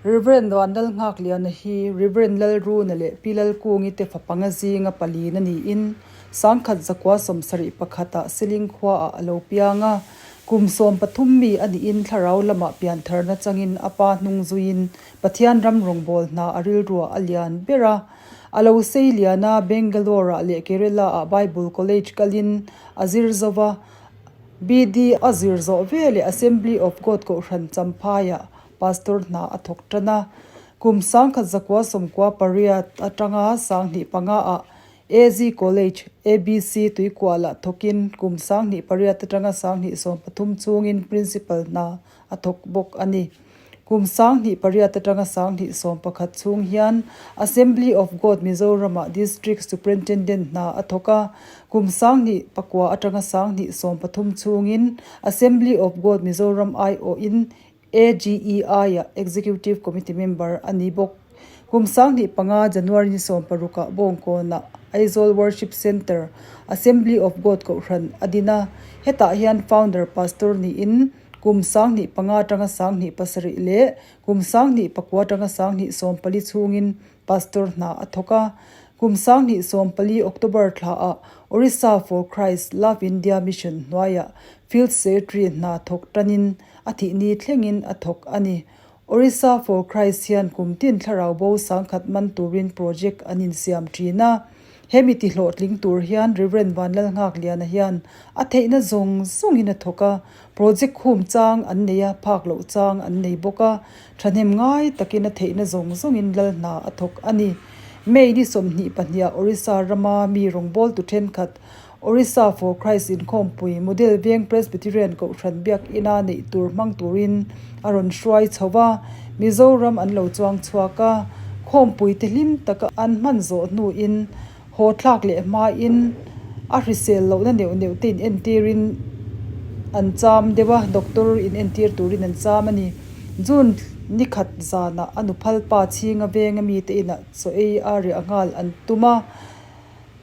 Rev. Vanlalnghakliana hi Rev. Lalruna leh Pi Lalkungi te fa panga zinga palina niin 1971 ah Seling khuaah a lo piang a. Kum 13 mi a nihin thlarau lamah piantharna changin a pa hnung zuiin Pathian ram rawngbâwl hna a rilruah a lian ber a. A lo sei lian a, Bangalore-ah leh Kerala-ah Bible College kalin a zir zo va. BD a zir zawh veleh Assembly of God Kohhran Champhaiah Pastor hna a thawk tan a. Kum 1998 atanga 2005 ah AZ College, ABC, Tuikualah thawkin kum 2008 atanga 2013 chungin Principal hna a thawk bawk a ni. Kum 2008 atanga 2011 chhung hian Assembly of God Mizoramah District Superintendent hna a thawk a, kum 2009 atanga 2013 chhungin Assembly of God Mizoram aiawhin AGEI-ah Executive Committee member a ni bawk. Kum 2005 January ni 16 ah Bawngkawnah Aizawl Worship Centre, Assembly of God Kohhran a din a, hetah hian Founder Pastor niin Kum 2005 atanga 2007 leh kum 2009 atanga 2014 chhungin Pastor hna a thawk a. Kum 2014 October thlaah Orissa for Christ Love India Mission hnuaiah Field Secretary hna thawk tanin a thihni thlengin a thawk a ni. Orissa for Christ hian kum tin thlarau bo 10,000 man turin project an insiam thin a. Hemi ti hlawhtling tur hian Rev. Vanlalnghakliana hian a theihna zawng zawngin a thawk a, project khum chang an nei a, phak loh chang an nei bawk a, thahnem ngai takin a theihna zawng zawngin lal hna a thawk a ni. May ni 22 ah Orissa rama mi rawngbawltu thenkhat Orissa for Christ inkhawmpui Model Veng Presbyterian Kohhran Biakina neih tur hmang turin a rawn hruai chho va, Mizoram an lo chuang chhuak a, khawmpui te hlim taka an hman zawh hnuin haw thlak leh hmain a hrisel lohna neuh neuh te inentirin an cham deuh a, doctor inentir turin an cham a ni. June ni khat zanah a nuphal pa chhinga venga mite inah chaw ei a riah nghal an tum a.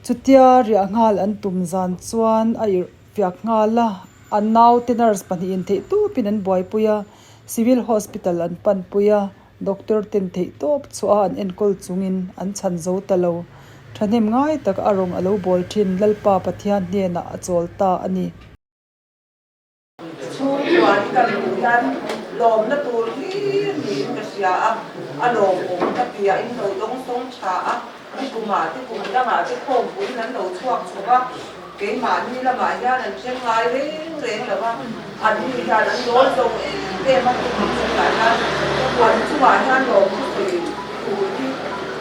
Chutia riah nghal an tum zan chuan a irh fiak nghal a, an naute nurse pahnihin theih tawpin an buaipui a, Civil Hospital an panpui a, doctor ten theih tawp chhuah a an enkawl chungin an chhan zo ta lo. Thahnem ngai tak a rawng a lo bawl thin Lalpa Pathian hnenah a chawl ta a ni. Chhungkua hi ka luh hian lawmna tur hlir niin ka hria a, a lawmawm ka ti a, in lo dawng sawng tha a, ni kumah te kum dangah te khawmpuiin an lo chhuak chho va, keimahni lamah hian an hreng ngai reng reng lo va, anni hian an dawl zo em em a, kum chhungah hian an chungah hian lawmthu sawi tur hi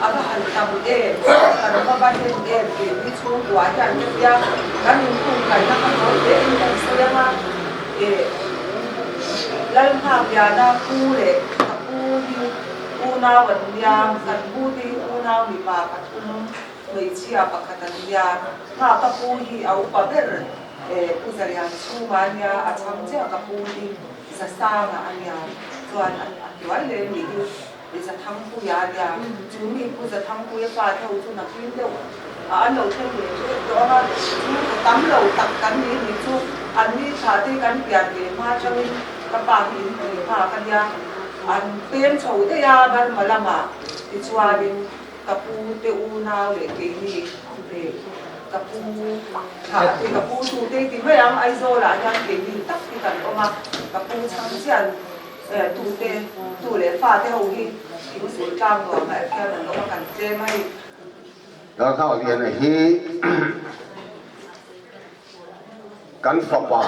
a va han tam em, kan va va hlen em tih hi chhungkua hian ka tia, kan inkhungkaihna kha tawi hle in kan sawi ang a, eh Lalnghakliana pu leh ka pu hi unau an nia, kan pu te hi unau mipa pathum, hmeichhia pakhat an nia, nghah ka pu hi a upa ber eh Pu Zalian chhunga a nia, a chhang chiah ka pu hi Zasanga a nia, chuan a hnuai leh nih hi. I Zathangpuia a nia, chu mi Pu Zathangpuia pa te ho chu nakin deuh a an lo thleng ve tep tawh ang a, chu ka tam lo tak kan ni ni chu an ni thla te kan pian ve hma atangin ka pa hi in pui nghak a nia, an pem chho daih a Burma lamah tichuanin ka pu te unau leh keini leh ka pu thlah te ka pu tu te ti mai ang Aizawlah hian keini tak hi kan awm a, ka pu chhang chian. Tute, tu leh fate ho hi thing sul tlang nuam ah hian an awm a, kan tlem a hei. Lalnghakliana hi kan fapa,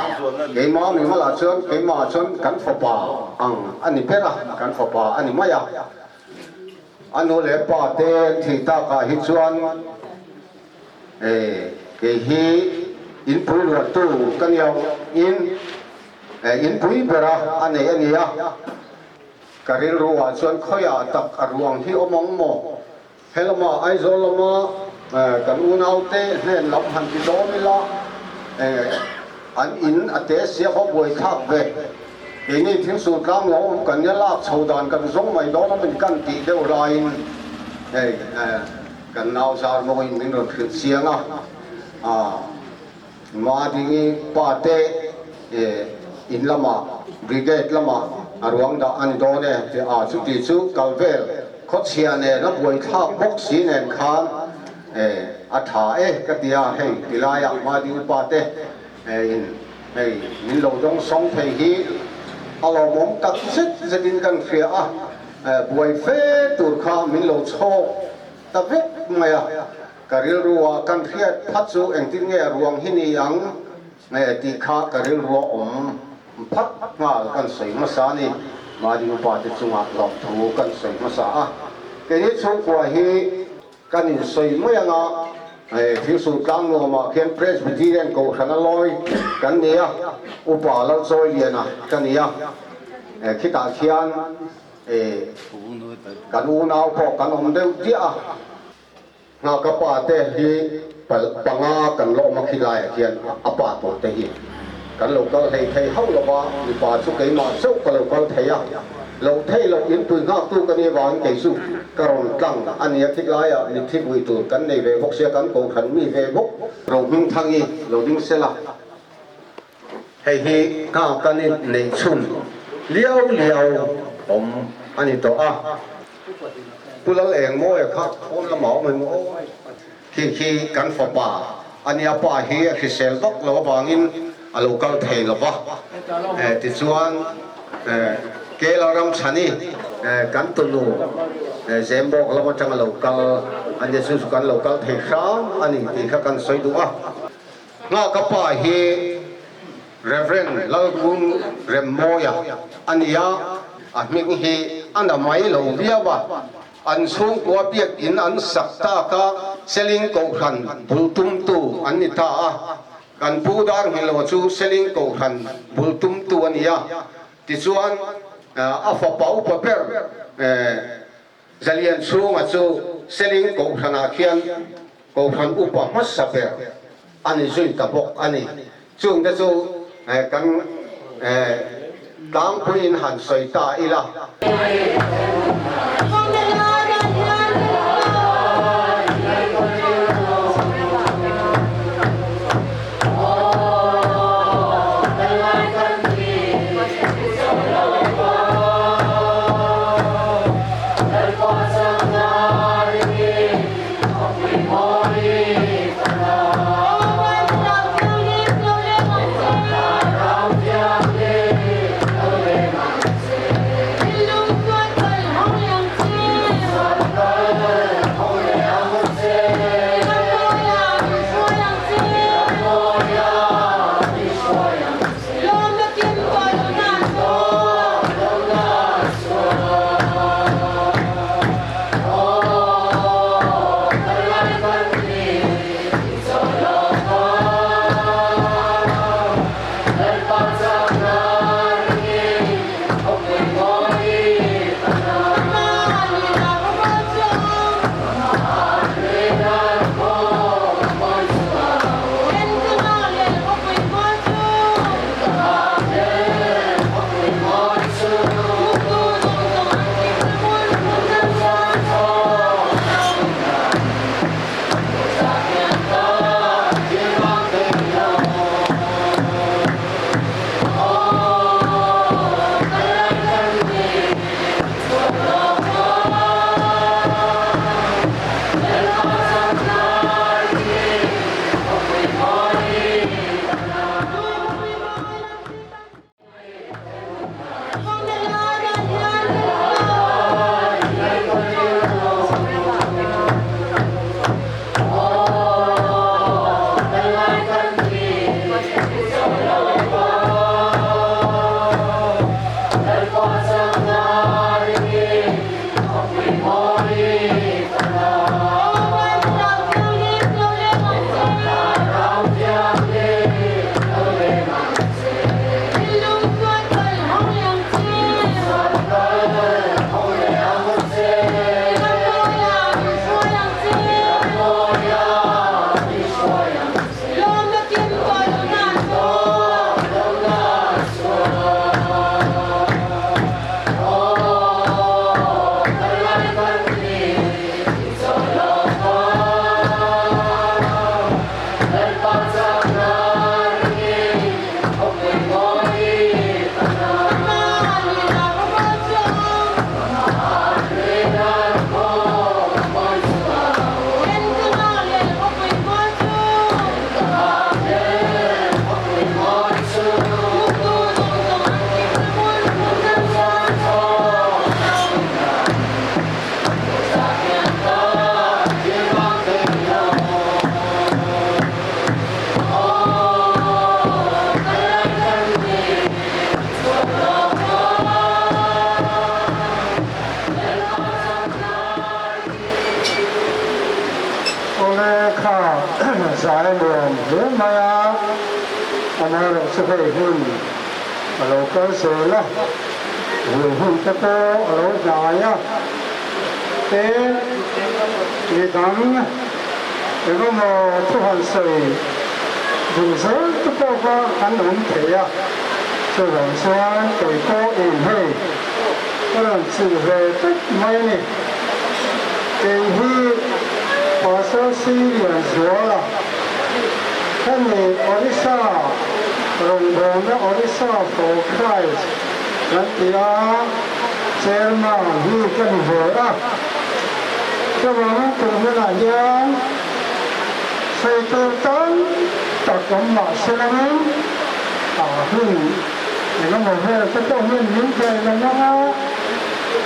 keimah mimalah chuan keimah chuan kan fapa ang a ni ber a, kan fapa a ni mai a. A nu leh pa te an thih takah hi chuan kei hi inpui luahtu ka ni ang in. Inpui bera a nei a nia. Ka rilru ah chuan khawiah tak a ruang hi awm ang maw? Helama Aizawl lama kan unaute hnen lam han ti dawn ila an in a te sia khaw buai thlak ve. Keini thingsul tlang lo awm kan nia lak chho dan kan zawng mai dawn a min kan tih deuh laiin hei kan nau zar mawiin min rawn hrilh chiang a. Madingi pa te in lamah Brigade lamah a ruang dah a ni dawn e ti a, chuti chu kal vel khawchhia nen a buaithlak bawk si nen khan a tha e ka ti a, hei tilaiah Madi upa te in hei min lo dawng sawng thei hi a lawmawm tak zet zet in kan hria a, buai fe tur kha min lo chhawk ta vek mai a, ka rilrua kan hriat phat chu engtin nge ruang hi ni ang Nge tih kha ka rilrua awm phat nghal kan sawi hmasa a ni. Mahni upa te chungah lawmthu kan sawi hmasa a. Keini chhungkua hi kan insawi mai anga Thilsul tlang nuamah khian Presbyterian Kohhran a lawi kan ni a, Upa Lalchawiliana ka ni a. Khitah khian kan unau pawh kan awm deuh diah a. Nghah ka pa te hi panga kan lawm a khi laiah hian a pa tur te hi kan lo kal hlei thei hauh lo va, mipa chu keimah chauh ka lo kal thei a, lo thei loh in tui nghaktu ka nih avangin kei chu ka rawn tlang a nia khi laiah mitthi vui tur kan nei ve bawk sia kan kohhran mi ve bawk. Rohmingthangi lo ding sela. Hei hi nghah kan in neih chhun liau liau awm a ni tawh a. Pu Lal Engmawia kha pawn lamah awm em aw? Khi khi kan fapa a nia, pa hi a hrisel vak lo avangin a lo kal thei lo va. Tichuan Kela Ramchhani kan tunu Zembawk lam atanga lo kal a nia, chu chu kan lo kal thei hram a ni tih kha kan sawi duh a. Nghah ka pa hi Rev. Lalrun Remmawia a ni a, a hming hi a na mai lo viau a, an chhungkua biakin an sak tak a, Seling Kohhran bul tumtu an ni ta a, kan pu Darnghilo chu Seling Kohhran bul tumtu a ni a, tichuan a fapa upa ber Zalian chhunga chu Seling Kohhranah khian Kohhran upa hmasa ber a ni zui ta bawk a ni. Chungte chu kan tlangpuiin han sawi ta ila. nuam hle mai a, amaherawhchu hei hun a lo kal zel a, vui hun te pawh a lo hnai a, tin midang engemaw thu han sawi duh zel te pawh kha an awm thei a, chuvang chuan kei pawhin hei ka rawn chilh ve tlat mai a ni. Kei hi Pastor C. Lianzuala, hemi Orissa rawngbawlna Orissa for Christ kan ti a, Chairman hi ka ni ve a. Chuvangin tun hunah hian sawi tur tam tak awm mah se langin a hun engemaw vel te pawh hian min daih lo ang a.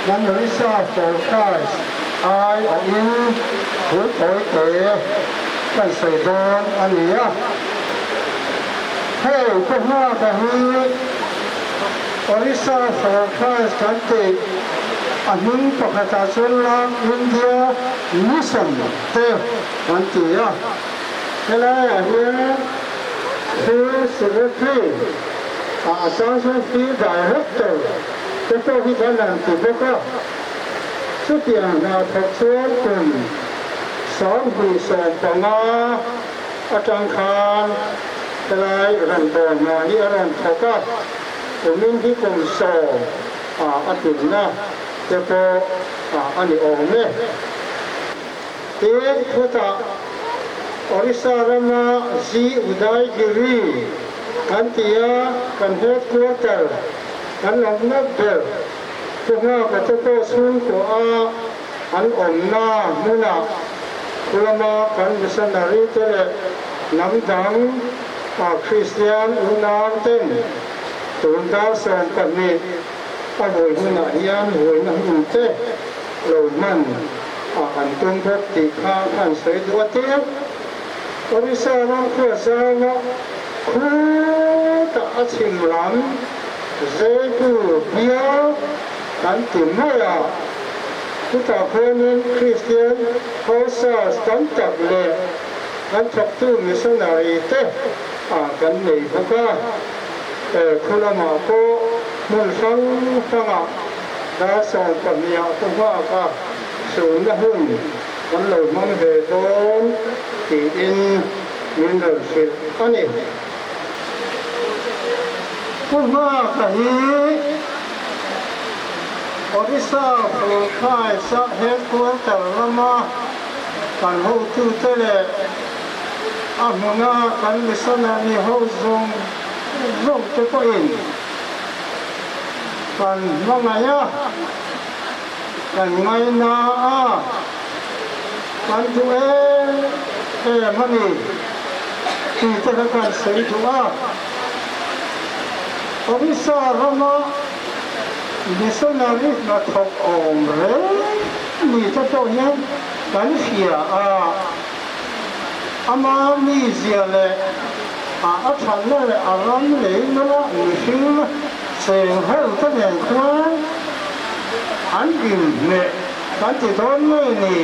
Kan Orissa for Christ ai awhin thu tawi te kan sawi dawn a ni a. Hei ka nghaka hi Orissa for Christ kan tih a hming pakhatah chuan Love India Mission te kan ti a. Helaiah hian Field Secretary ah a chang chuan Field Director te pawh hi kan han ti bawk a. Chutiang hna thawk chuan kum 2015 atang khan helai rawn bawl hna hi a rawn thawk a, kumin hi kum 10 a tinna te pawh a ni awm e. Tin, khutah Orissa rama Zee Udaygiri kan ti a, kan headquarter kan awmna ber chu nghaka te pawh chhungkua a an awmna hmunah khulama kan missionary te leh hnam dang a Kristian unau ten tun dar 12 a vui hunah hian vuina hun te lo hman a an tum bawk tih kha an sawi duh a tir. Orissa ram khua zanga khutah a chhim lam Jaipur bial kan ti mai a, chutah khuanin Kristian hosas tam tak leh kan thawktu missionary te ah kan nei bawk a, khu lamah pawh hmun hrang hrangah dar 12 ah ka nghak a, sulna hun kan lo hmang ve dawn tiin min rawn hrilh a ni. Pu Nghaka hi Orissa Furkhai-a headquarter lama kan hotute leh a hmuna kan missionary ho zawng zawng te pawhin kan hmangaih a, kan ngaina a, kan duh em em a ni tih te kha kan sawi duh a. Orissa rama missionary hnathawk awm reng ni te pawh hian kan hria a, ama mizia leh a a thatna leh a ram lei nula mihring cheng ho te nen khuan an inhmeh kan ti dawn ngei ni,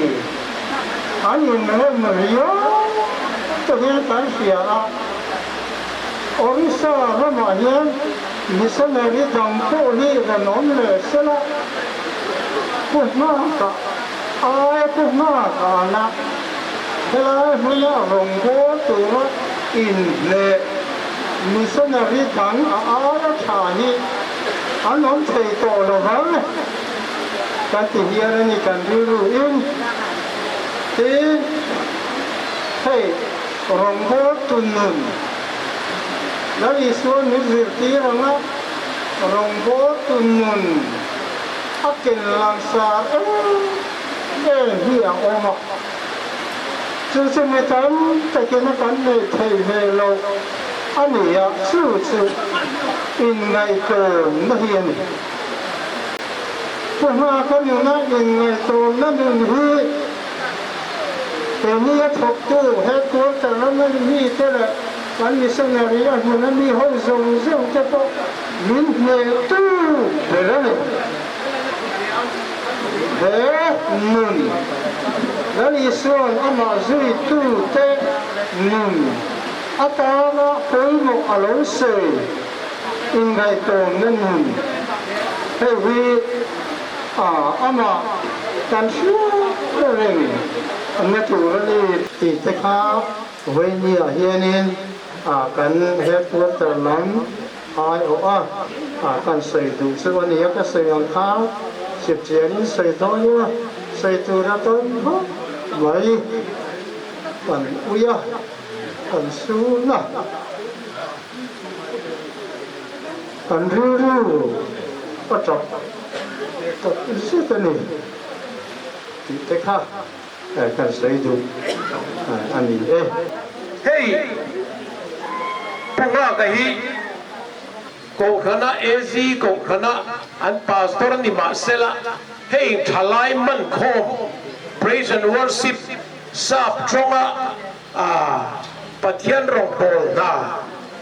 an inrem riau te hian kan hria a. Orissa ramah hian missionary dang pawh hi rawn awm leh sela, Pu Nghaka ai Pu Nghaka ana helai hmuna rawngbâwl tura inhneh missionary dang a aia tha hi an awm thei tawh lo vang kan ti hian a ni kan rilru in. Tin, hei. Rawngbâwl tun nun. Lal Isua min zirtir anga rawngbâwl tun nun a ken langsar em em hi a awm a. Chu chu mi tam takin a kan neih theih ve loh a ni a, chu chu inngaihtlawmna hi a ni. Pu Nghaka nuna inngaihtlawmna nun hi Keini a thawktu headquarter lama mite leh kan missionary a hmuna mi ho zawng zawng te pawh min hnehtu ber a ni. He nun, Lal Isua'n amah zuitute nun. Atana pawimawh a lo sawi inngaihtawnna nun hei hi amah kan hriat reng na tur a ni tih te kha vawinia hianin kan headquarter lam aiawh a kan sawi duh chu a ni a, ka sawi ang kha chipchianin sawi dawn ila sawi tur a tam khawp mai. Kan ui a, kan sun a, kan rilru a tap tak zet a ni tih te kha kan sawi duh a ni e. Hei Pu Nghaka hi Kohhrana AZ Kohhrana an Pastor a ni mahsela hei thalai mankhawm Praise and Worship Sap tawnga a Pathian rawngbâwl hna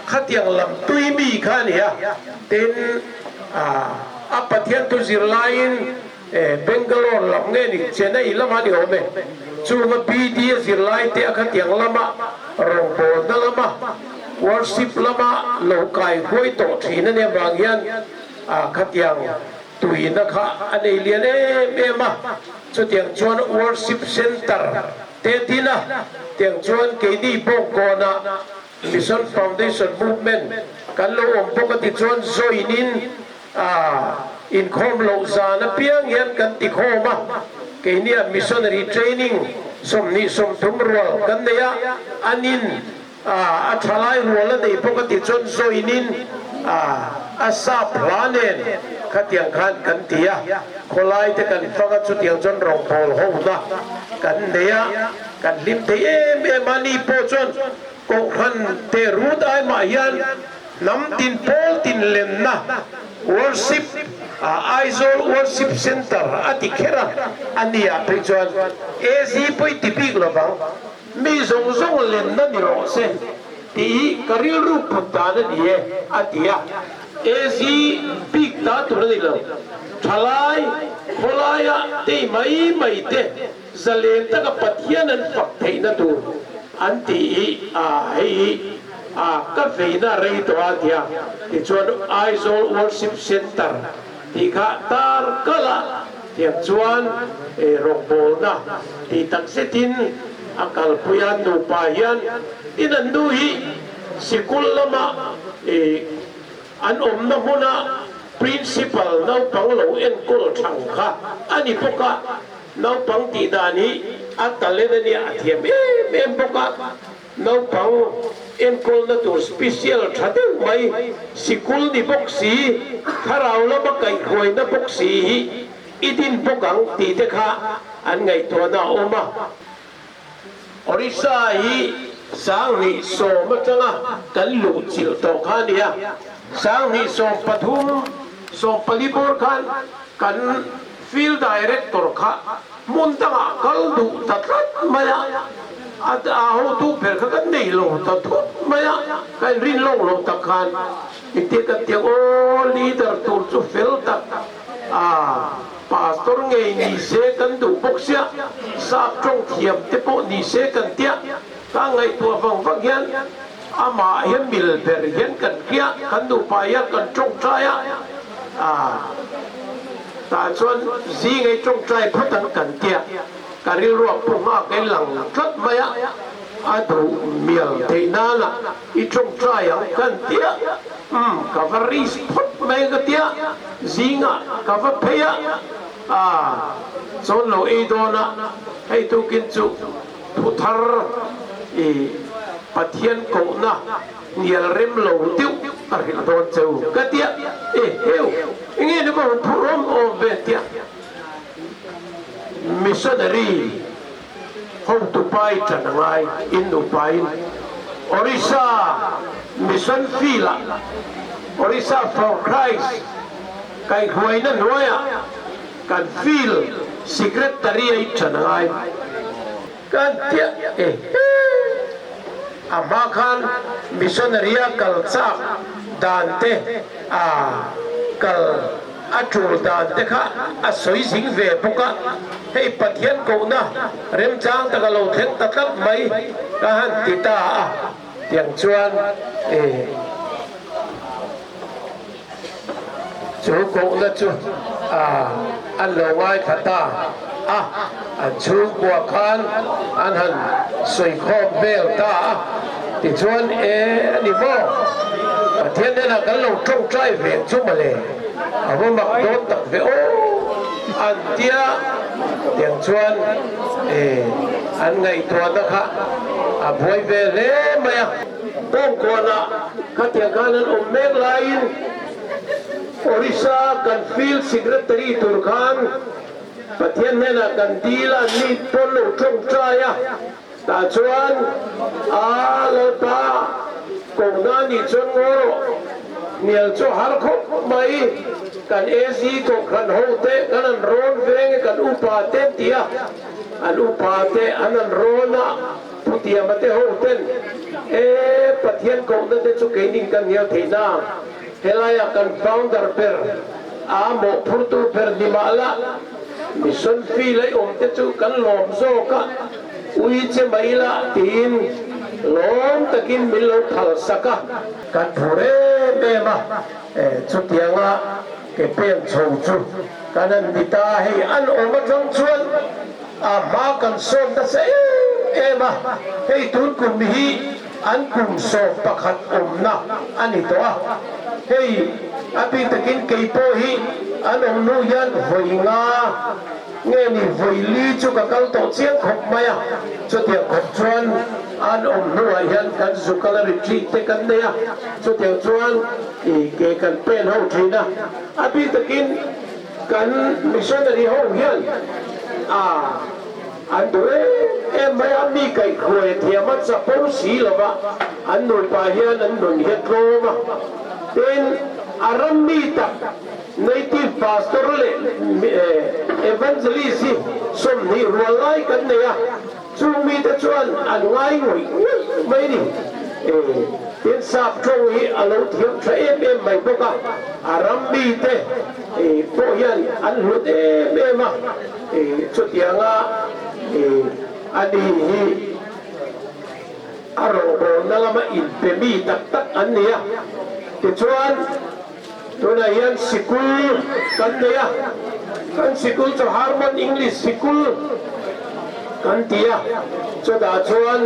khatiang lam tui mi kha a ni a, tin, a Pathian thu zir laiin Bangalore lam nge ni Chennai lama ni awm e, chunga BD a zir lai te a khatiang lama rawngbâwlna lama worship lama lo kai huai tawh thin a nih avang hian khatiang Tuina kha a nei lian em em a, chutiang chuan Worship Centre te din a, tiang chuan keini Bawngkawnah Mission Foundation Movement kan lo awm bawk a ti chuan join in a inkhawm loh zan apiang hian kan ti khawm a, keinia Missionary Training 23 rual kan nei a, an in A thalai rual a nei bawk a tih chuan join in a sap hla nen khatiang khan kan ti a, khawlai te kan fang a chutiang chuan rawngbâwl hona kan nei a, kan hlim thei em em a, ni pawh chuan Kohhran te rut ai mah hian hnam tin pawl tin lenna worship Aizawl Worship Centre a ti kher a, a ni ah phei chuan AZ pawh i ti bik lovang. Mi zawng zawng lenna ni rawh se tih hi ka rilru put dan a ni e, a ti a. AZ bik ta tur a ni lo. Thalai, khawlaia tei mai mai te zalen taka Pathian an fak theihna tur an tih hi a hei hi a ka veina rei tawh a ti a. Tichuan Aizawl Worship Centre tih kha tar kalh a tiang chuan rawngbawlna tih tak zetin a kalpui a, nupa hian tin an nu hi sikul lama an awmna hmuna principal naupang lo enkawl thang kha a ni bawk a, naupang tih dan hi a talent a nia a thiam em em bawk a. Naupang enkawlna tur special tha deuh mai, sikul ni bawk si, thlarau lama kaihhruaina bawk si hi i din bawk ang tih te kha an ngaihtuahna a awm a. Orissa hi 2010 atanga kan luh chilh tawh kha a ni a, 2013, 14 bawr khan kan field director kha Hmun dangah kal duh ta tlat mai a, a hotu ber kha kan nei lo ta thut mai a, ka inrin lawk lo tak khan engtin kan ti ang aw, leader tur chu fel tak a, pastor ngei ni se kan duh bawk sia, sap tawng thiam te pawh ni se kan tia, ka ngaihtuah vang vang hian amah hian mil ber hian kan hria, kan nupa hian kan tawngtai a, a. Tah chuan zingei tawngtai phawt an kan tia, ka rilruah pu nghak in lang tlat mai a, a duh mial theih nana i tawngtai ang kan tia, umm ka va risk phawt mai ka tia, zingah ka va phei a, ah chawn lo ei dawn a, hei tukin chu thu thar i Pathian kohna Hnial rem lo deuh a hrilh dawn che u ka tia, e heu, enge ni maw phur awm awm ve tia Missionary hotupa i tan a ngai in nupa in Orissa Mission Field ah Orissa for Christ kaihhruaina hnuaiah kan field Secretary a i tan a ngai. Kan tia e he! A hma khan missionary a kal chak dan te, a kal a tul dan te kha a sawi zing ve bawk a, hei Pathian kohna remchang taka lo thleng ta tlat mai ka han ti ta a. Tiang chuan e chu kohna chu a an lo ngaithla ta a, an chhungkua khan an han sawi khawm vel ta a. Tichuan e a ni maw? Pathian hnenah kan lo tawngtai ve chu mawle, a va mak dawn tak ve aw an tia. Tiang chuan e an ngaihtuahna kha a buai ve hle mai a. Kawngkawnah khatiang khan an awm mek laiin Orissa kan field secretary tur khan Pathian hnenah kan dil a, an ni pawn lo tawngtai a. Tah chuan a Lalpa kohna nih chuan ngaw rawh, hnial chu har khawp mai, kan AZ kohhran ho te kan an rawn veng e kan upa te an ti a, an upa te an an rawn a, Pu Tiama te ho ten e Pathian kohna te chu keinin kan hnial theih na, helaiah kan founder ber a mawhphurtu ber ni mah la, Mission fee lei awm te chu kan lawm zawk a, ui che mai la tiin lawm takin min lo phal sak a. Kan phur em em a, chutianga ke pen chho chu kan han ti ta, hei an awm atang chuan a hma kan sawm nasa em em a, hei tun kum hi an kum 11 awmna a ni tawh a, hei a bik takin kei pawh hi an awm hnu hian vawi nga nge ni vawi li chu ka kal tawh chiang khawp mai a, chutiang khawp chuan an awm hnuah hian kan zu kal a retreat te kan nei a, chutiang chuan ih ke kan pen ho thin a, a bik takin kan missionary ho hian a. An duh em em mai a, mi kaihhruai thiam a chapo si lo va, an nupa hian an nun hi a tlawm a. Tin, a ram mi tak Native Pastor leh Evangelist hi 20 rual lai kan nei a, chung mite chuan an ngai ngawih ngawih mai ni. Tin, sap tawng hi a lo thiam tha em em mai bawk a, a ram mite pawh hian an hlut em em a. Chutianga a ni hi a rawngbawlna lama inpe mi tak tak an ni a. Tichuan, tunah hian sikul kan nei a, kan sikul chu Harmon English Sikul kan ti a, chutah chuan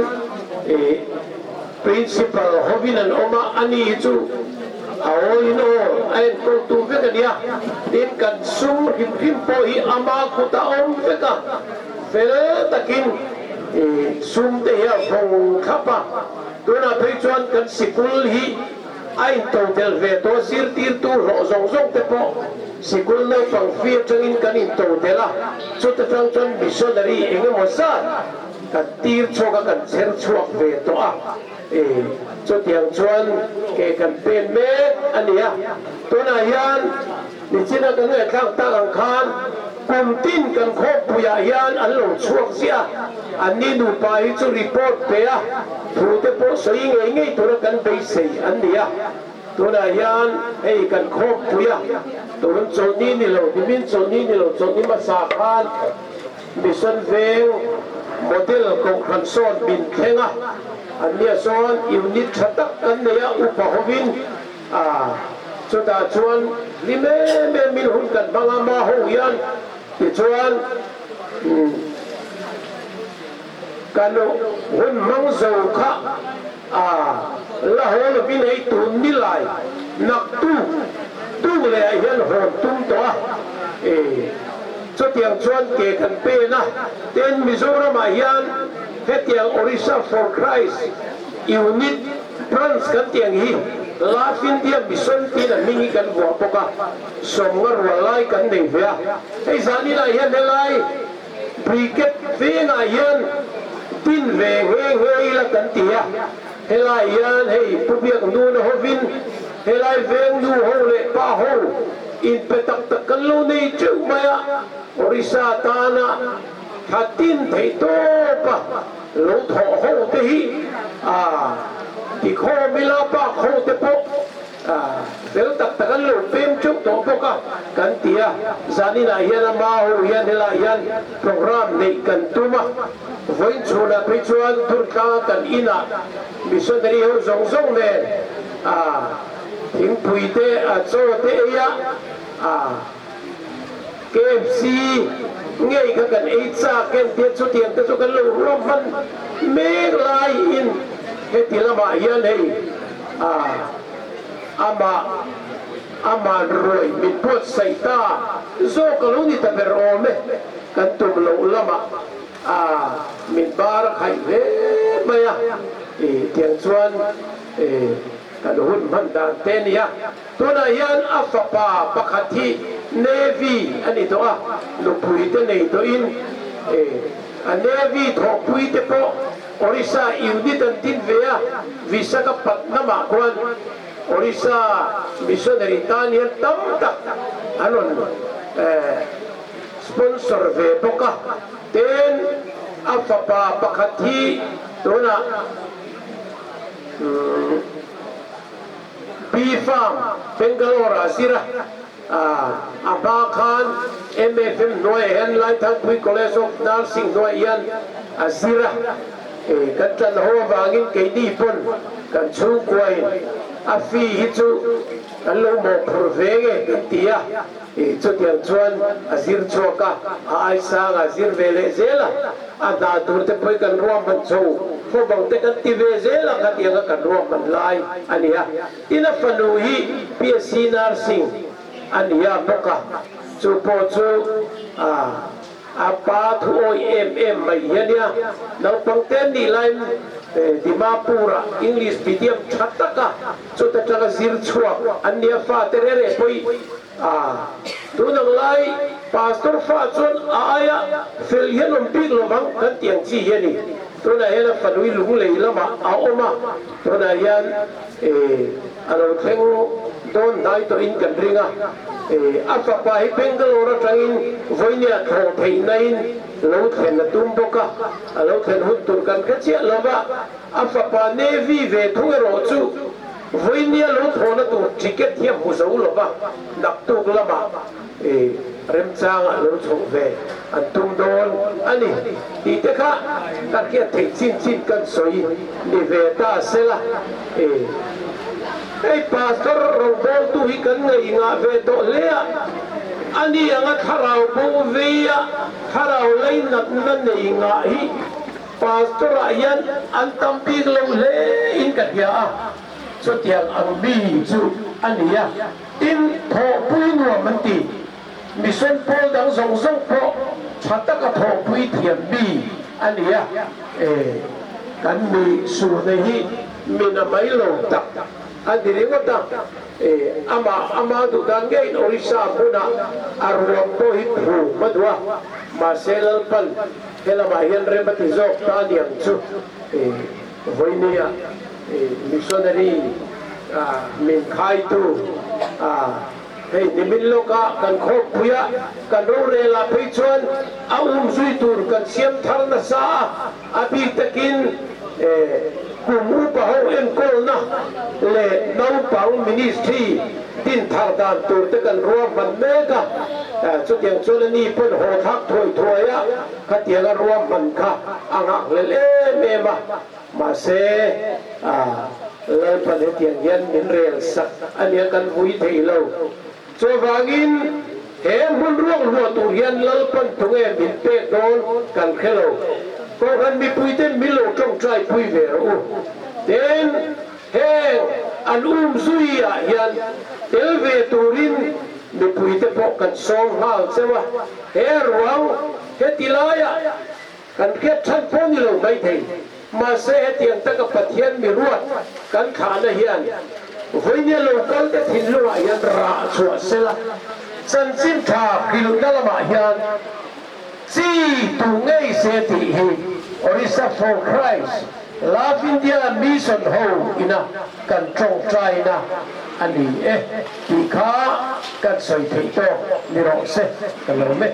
Principal hovin an awm a, ani hi chu a all in all a enkawltu vek a nia. Tin, kan sum hrim hrim pawh hi ama kut a awm vek a, fel takin sum te hi a vawng thlap a. Tunah phei chuan kan sikul hi a intodelh ve tawh a, zirtirtu hlawh zawng zawng te pawh sikul naupang fee atangin kan intodelh a, chuta tang chuan missionary eng emaw zat Kan tir chhuak a, kan chher chhuak ve tawh a, e chutiang chuan ke kan pen mek a ni a. Tunah hian nichina kan ngaihthlak tak ang khan kum tin kan khawmpuiah hian an lo chhuak ziah a, anni nupa hi chu report pe a, thu te pawh sawi ngei ngei tura kan beisei an ni a. Tunah hian hei kan khawmpui a, tun chawlhni ni lo, nimin chawlhni ni lo, chawlhni hmasa khan, Mission Veng Model Kohhran sawn min thleng a, an nia sawn unit tha tak kan nei a, upa hovin a chutah chuan hlim em em in hun kan hmang a, ma ho hian tichuan kan hun hmang zo kha a la haw lovin hei tun ni lai naktuk tuk leh ah hian hawn tum tawh a, e chutiang chuan ke kan pen a, tin Mizoram ah hian hetiang Orissa for Christ Unit Branch kan tih ang hi Love India Mission tiin a hming hi kan vuah bawk a, 50 rual lai kan nei ve a, hei zanin ah hian helai Brigade vengah hian din ve nghe nghe ila kan ti a, helai hian hei Pu Biak Nuna hovin helai veng nu ho leh pa ho inpe tak tak kan lo nei teuh mai a, Orissa tana thla tin theih tawp a lo thawh ho te hi a tikhawm ila bak ho te pawh Fel tak tak an lo pem teuh tawh bawk a, kan ti a. Zaninah hian a ma ho hian helaiah hian programme neih kan tum a, vawiin chhunah phei chuan Durtlanga kan inah Missionary ho zawng zawng nen a thingpui te a chaw te ei a, a KFC ngei kha kan ei chak em tia chutiang te chu kan lo ruam hman mek laiin heti lamah hian hei a amah aman ruai min buatsaih ta zawk a lo ni ta ber awm e, kan tum loh lamah a min bar a khaih hle mai a, tiang chuan kan hun hman dan te a ni a. Tunah hian a fapa pakhat hi Navy a ni tawh a, nupui te nei tawhin a Navy thawhpui te pawh Orissa unit an din ve a, Visakhapatnam-ah khuan Orissa missionary tan hian tam tak an rawn sponsor ve bawk a, tin a fapa pakhat hi tunah Bee Farm, Bangalore ah zir a, a hma khan MFM hnuaiah hian Laithangpui College of Nursing hnuaiah hian a zir a, kan tan ho avangin keini pawn kan chhungkuain a fee hi chu kan lo mawhphurh ve nge kan ti a, chutiang chuan a zir chhuak a, a aisang a zir ve leh zel a. A hna tur te pawh hi kan ruahman chho fawvang te kan ti ve zel a, khatianga kan ruahman lai a ni a. Tin a fanu hi PSC Nursing a ni a bawk a, chu pawh chu a pa thu awih em em mai hi a nia. Naupang te an nih laiin Dimapur-ah English medium tha taka chuta tanga zir chhuak an ni a, fate reh reh pawh hi A, tun ang lai Pastor fa chuan a aia fel hian awm bik lo vang kan tih ang chi hi a ni. Tunah hian a fanui lunglei lamah a awm a, tunah hian e a lo thleng dawn hnai tawhin kan ring a. E a fapa hi Bangalore atangin vawinia thlawh theihnain lo thlen a tum bawk a, a lo thlen hun tur kan hre chiah lo va, a fapa Navy ve thung erawh chu Vawinia lo thawhna tur ticket hi a hmu zo lo va, naktuk lamah remchangah lo chhoh ve an tum dawn a ni tih te kha ka hriat theih chin chin kan sawi ni ve ta sela. Hei Pastor rawngbawltu hi kan ngaih ngah ve tawh hle a, a ni anga thlarau bo veia thlarau leinatna nei ngah hi Pastor ah hian an tam bik lo hle in ka hria a, chutiang ang mi chu a ni a, tin thawhpui nuam an ti. Mission pawl dang zawng zawng pawh tha taka thawhpui thiam mi a ni a, e kan mi sune hi min a mai lo tak a ni ringawt a, e amah ama duh dan ngeiin Orissa hmunah a ruang pawh hi phum a duh a, mahse Lalpan He lamah hian rem a ti zawk ta niang chu vawinia missionary min khaitu hei nimin lawka kan khawmpuia kan rorel ah phei chuan a umzui tur kan siam thar nasa a, a bik takin kum upa ho enkawlna leh naupang ministry din thar dan tur te kan ruahman mek a, chutiang chuan a ni pawn haw thlak thuai thuai a, khatianga ruahman kha a nghakhlel em em a, mahse Lalpan hetiang hian min rel sak a nia kan vui thei lo. Chuvangin he hmun ruak luah tur hian Lalpan tunge min pek dawn kan hre lo. Kohhran mipuite min lo tawngtai pui ve rawh u. Tin, heng an um zui ah hian tel ve turin mipuite pawh kan sawm nghal cheu a. He ruang heti laiah kan hriat than pawh ni lo maithei. Mahse hetiang taka Pathian mi ruat kan thlahna hian vawinia lo kal te thinlungah hian rah chhuah sela, chanchin tha hrilhna lamah hian chi tu ngei se tih hi Orissa for Christ Love India Mission ho ina kan tawngtaina a ni e tih kha kan sawi theih tawk ni rawh se ka lawm e.